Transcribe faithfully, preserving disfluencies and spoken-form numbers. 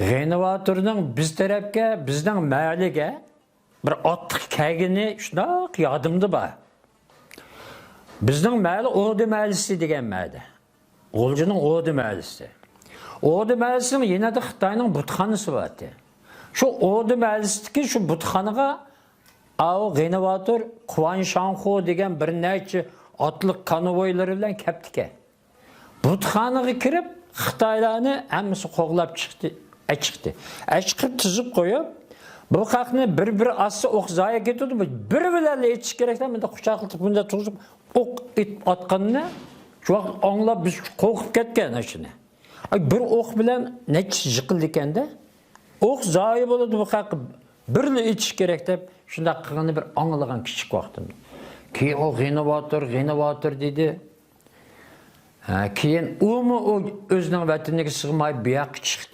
غېنىۋاتورنىڭ بىز تەرەپكە، بىزنىڭ مەھەللىگە بىر ئاتلىق كەلگىنى شۇنداق يادىمدا بار. بىزنىڭ مەھەللە ئوردى مەھەللىسى دېگەن مەھەللە. غۇلجىنىڭ ئوردى مەھەللىسى. ئوردى مەھەللىسىنىڭ يېنىدا خىتاينىڭ بۇتخانىسى بار ئىدى. شۇ ئوردى مەھەللىسىدىكى شۇ بۇتخانىغا ئاۋۇ غېنىۋاتور، قۇۋان شاڭخۇ دېگەن بىر نەچچە ئاتلىق كانۋويلىرى بىلەن كەپتىكەن. بۇتخانىغا كىرىپ، خىتايلارنى ھەممىسى قوغلاپ چىقتى، ئەچىقتى. ئەچىقىپ تىزىپ قويۇپ، بۇ خەقنى بىر-بىر ئاتسا ئوق زايە كېتىدۇ، بىر بىلەنلا ئېتىش كېرەكلا، مۇنداق قۇچاقلىتىپ، مۇنداق تۇرغۇزۇپ، ئوق ئېتىپ ئاتقىنىنى شۇ ۋاقىت ئاڭلاپ، بىز قورقۇپ كەتكەن ئاشۇنى. ئاي، بىر ئوق بىلەن نەچچە يىقىلدىكەندە، ئوق زايە بولىدۇ، بۇ خەق بىرلا ئېتىش كېرەك دەپ، شۇنداق قىلغىنى بىر ئاڭلىغان كىچىك ۋاقتىمدا. كېيىن ئۇ غېنىۋاتور، غېنىۋاتور دېدى. ھە، كېيىن ئۇمۇ ئۇ ئۆزىنىڭ ۋەتىنىگە سىغماي، بۇ ياققا چىقتى.